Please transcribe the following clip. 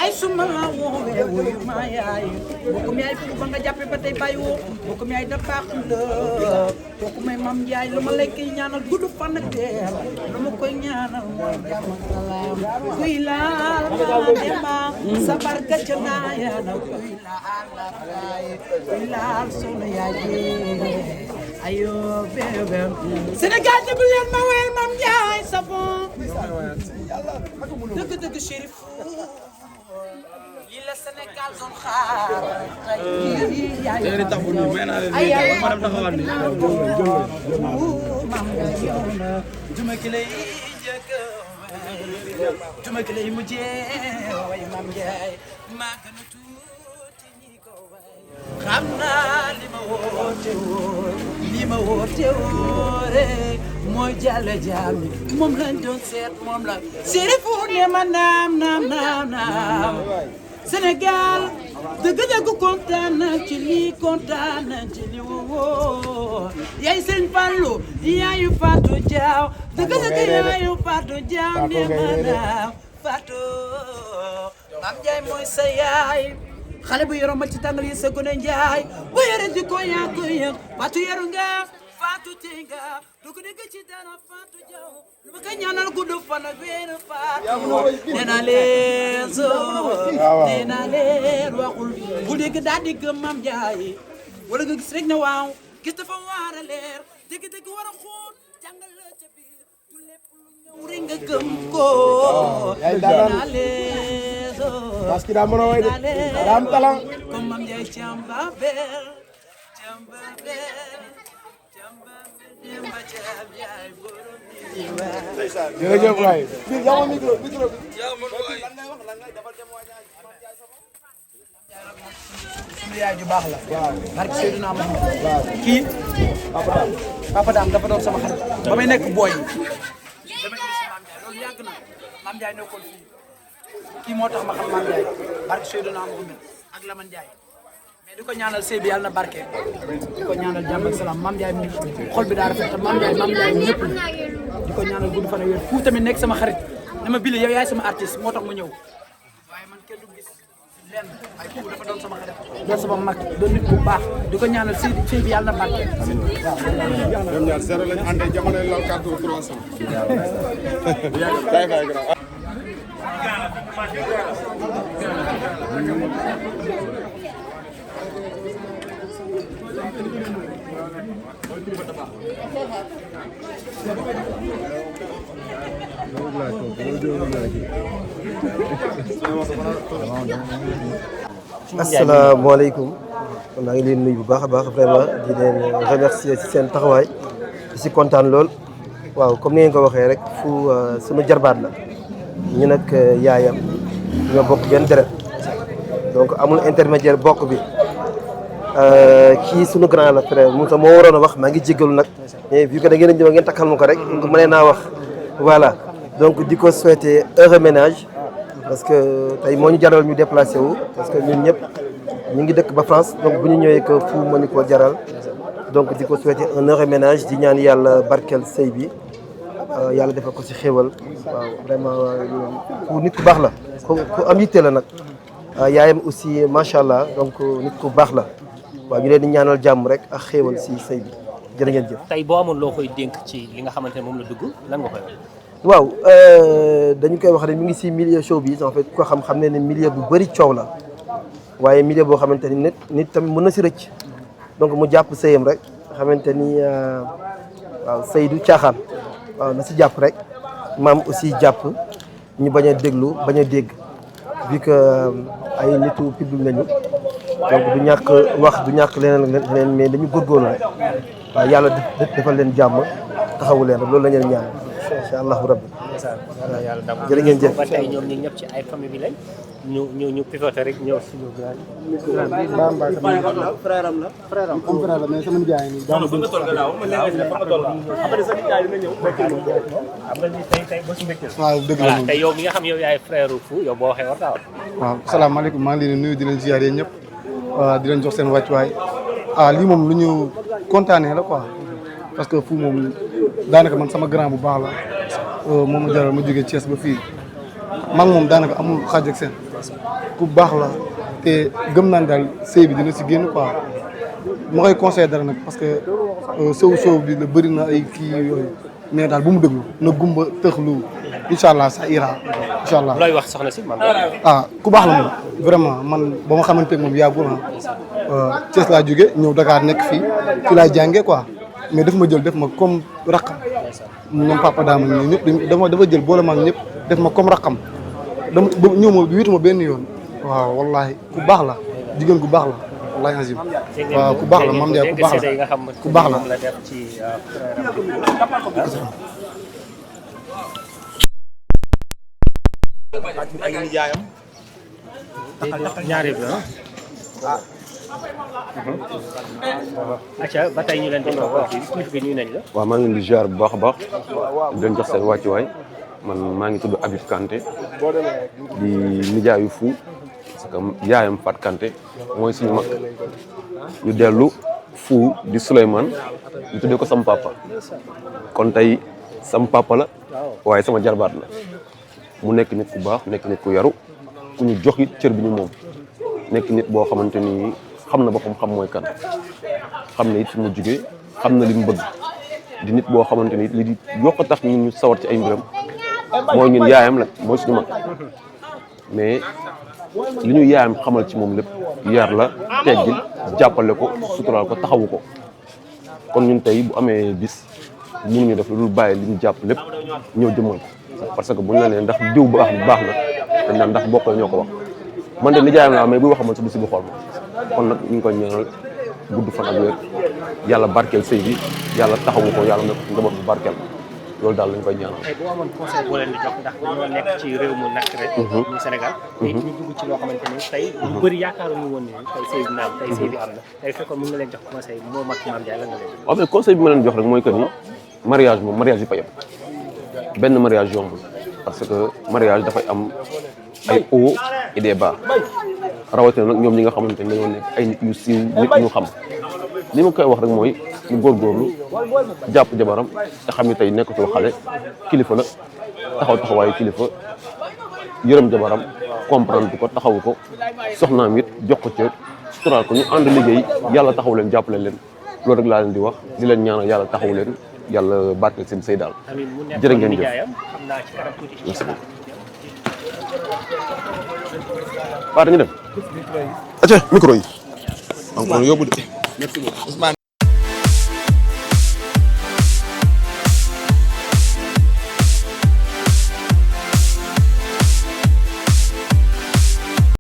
yaay suma la woowee wuyu ma yaay bokkum yaay fu ba nga jàppe ba tey bàyyi woo bokkum yaay da baax la kooku may mam yaay lu ma lay koy ñaanal gudd fan ak teer lu ma koy ñaanal mooy jàmm ak salaam kuy laal la demba sa barka ca naaya na kuy laal la kaay kuy laal sunu yaay ji ayo bébé Sénégal déglu leen ma weel mam yaay savon dëgg dëgg Chérif lii la Sénégal doon xaar ay mam duma ki lay jëkk duma ki lay mujjee way mam yaay maa gën a tuuti ñi ko way xam naa li ma woote woore mooy jàll jaami moom lañ doon seet moom la Chérif ne ma naam Sénégal dëgg-dëgg kontaan na ci lii kontaan na ci li woo yaay sëñ Fallou yaayu Fatou Diaw dëgg-dëgg yaayu Fatou Diaw ne ma naam Fatou Mam Ndiaye mooy sa yaay xale bu yoro ma ci tàngal yi sa gone Njaay bu yore di ko yaa ko yëg Fatou yaru nga Fatou tinga du ko dégg ci dara Fatou Diaw lu ma koy ñaanal gudd fan ak wér Fatou nee naa leen waxul bu dégg daal di gëm Mam Ndiaye wala nga gis rek ne waaw gis dafa war a leer dégg war a xool jàngal la ca biir du lépp lu ñëw rek nga gëm ko nee naa leen parce que daa mën a way de daa am talent comme Mam Ndiaye Thiambabel jërëjëf waay micro suñu yaay ju baax la barke Seydina Muhammad kii Papa Dame dafa doon sama xarit ba may nekk booy dama gis Mam Ndiaye loolu yàgg na Mam Ndiaye nekkoon fii kii moo tax ma xam Mam Ndiaye barke Seydina Muhammad ak Lamane Ndiaye mais di ko ñaanal sëy bi yàlla na barke di ko ñaanal jàmm ak salaam Mam Ndiaye mi xol bi daa rafet te Mam Ndiaye ñëpp la di ko ñaanal gudd fan ak wér fu tamit nekk sama xarit ne ma bile yow yaay sama artiste moo tax mu ñëw waaye man kenn du gis lenn ay fu dafa doon sama xarit doon sama mag doon nit bu baax di ko ñaanal sëy bi yàlla na barke ñoom ñaar zéro lañu àndee jamono law 4 ou 300 asalaamaaleykum maa ngi leen nuyu bu baax a baax vraiment di leen remercier ci seen taxawaay di ci kontaan lool waaw comme ni ngeen ko waxee rek fu sunu jarbaat la ñu nag yaayam ñoo bokk benn deret donc amul intermédiaire bokk bi kii sunu grand la frère moom sax moo waroon a wax maa ngi jéggalu nag mais vu que da ngeen a ñëw ngeen takkal ma ko rek mënee naa wax voilà donc di ko souhaiter heureux ménage parce que tey moo ñu jaral ñu déplacé wu parce que ñun ñëpp ñu ngi dëkk ba France donc bu ñu ñëwee que fu ma ñu ko jaral donc di ko souhaiter un heureux ménage di ñaan yàlla barkeel sëy bi yàlla defal ko ci xéwal waaw vraiment ku nit ku baax la ku am yitte la nag yaayam aussi macha allah donc nit ku baax la waaw ñu leen di ñaanal jàmm rek ak xéwal ci sëy bi jërë ngeen jëf. tey boo amoon loo koy dénk ci li nga xamante ne moom la dugg lan nga koy wax. waaw dañu koy wax ne mi ngi ci milieu showbiz en fait ko xam ne milieu bu bëri coow la waaye milieu boo xamante ni nit tamit mën na ci rëcc donc mu jàpp sëyam rek xamante ni waaw sëy du caaxaan waaw na ci jàpp rek maam aussi jàpp ñu bañ a déglu bañ a dégg vu que ay nitu public lañu donc du ñàkk wax du ñàkk leneen mais dañu góorgóorlu rek waaw yàlla defal leen jàmm taxawu leen rek loolu la ñu leen ñaan incha allahu rabbi. jërë ngeen jëf ba tey ñoom ñi ñëpp ci ay famille bi lañ ñu pivoté rek ñëw suñu grand frère am la mais sama nijaay nii waaw dëgg la tey yow mi nga xam yow yaay frère Fou yow boo waxee war ngaa wax. waaw salaamaaleykum maa ngi leen di nuyu di leen ziar yéen ñëpp di leen jox seen wàccuwaay lii moom lu ñu kontaanee la quoi parce que Fou moom daanaka man sama grand bu baax la moom la jaral ma jógee Thiès ba fii maa ngi moom daanaka amul xaaj ak seen ku baax la te gëm naa ne daal sëy bi dina si génn quoi ma koy conseillé dara nag parce que sow bi la bëri na ay kii yooyu mais daal bu mu déglu na gumba tëxlu incha allah ça ira incha allah. looy wax soxna si man. ku baax la moom vraiment man ba ma xamante ne moom yàggul Thiès laa jóge ñëw Dakar nekk fii laa jàngee quoi mais daf ma jël def ma comme raqam ñoom papa daama ñoom ñëpp dafa jël boole ma ak ñëpp def ma comme raqam dama ñëw ma wiitu ma benn yoon waaw wallahi ku baax la jigéen ku baax la wallahi azim waaw ku baax la Mame Ndiaye ku baax la ku baax la. ak nijaayam ñaari bi acca ba tey ñu leen di wax kilifa gi nuyu nañ la. waaw maa ngi leen di ziar bu baax a baax di leen jox seen wàccuwaay man maa ngi tudd Habib Kanté di nijaayu Fou parce que yaayam Fat Kanté mooy suñu mag ñu dellu Fou di Souleymane ñu tuddee ko sama papa kon tey sama papa la waaye sama jarbaat la mu nekk nit ku baax nekk nit ku yaru ku ñu jox it cër bi ñu moom nekk nit boo xamante ni xam na boppam xam mooy kan xam na it fi mu jugee xam na li mu bëgg di nit boo xamante ni li di yokk tax ñun ñu sawar ci ay mbiram mooy ñun yaayam la mooy suñu mag mais li ñu yaayam xamal ci moom lépp yar la teggil jàppale ko suturaal ko taxawu ko kon ñun tey bu amee bis mënuñu def lu dul bàyyi li ñu jàpp lépp ñëw jëmmal ko parce que bu ñu la nee ndax diw baax na dañ naan ndax bokk la ñoo ko wax man de nijaayam laa mais buy wax man sa du si bu xool ma kon nag ñu ngi koy ñaanal gudd fan ak wér yàlla barkeel sëy bi yàlla taxawu ko yàlla nekk njaboot bu barkeel loolu daal lañ koy ñaanal. tey boo amoon conseil boo leen di jox ndax dañoo nekk ci réew mu nakk rek. muy Sénégal. tey ñu dugg ci loo xamante ni tey ñu bëri yaakaaruñu woon ni tey sëy bi naam tey sëy bi am na tey fekkoon mën nga leen jox conseil moo mag Mame Ndiaye la nga leen. waaw mais conseil bi ma leen jox rek mooy que ni mariage moom mariage yi fa yem benn mariage yombul parce que mariage dafay am ay hauts et des bas rawatina nag ñoom ñi nga xamante ne dañoo nekk ay nit yu siiw nit ñu xam li ma koy wax rek mooy mu góorgóorlu jàpp jabaram te xam ni tey nekkatul xale kilifa la taxawaayu kilifa yërëm jabaram comprendre ko taxawu ko soxnaam it jox ko cër suturaal ko ñu ànd liggéey yàlla taxaw leen jàppale leen loolu rek laa leen di wax di leen ñaanal yàlla taxaw leen yàlla barkeel seen sëy daal jërë ngeen jëf. waaw dañu dem. acca micro yi. donc yóbbu de. merci beaucoup Ousmane.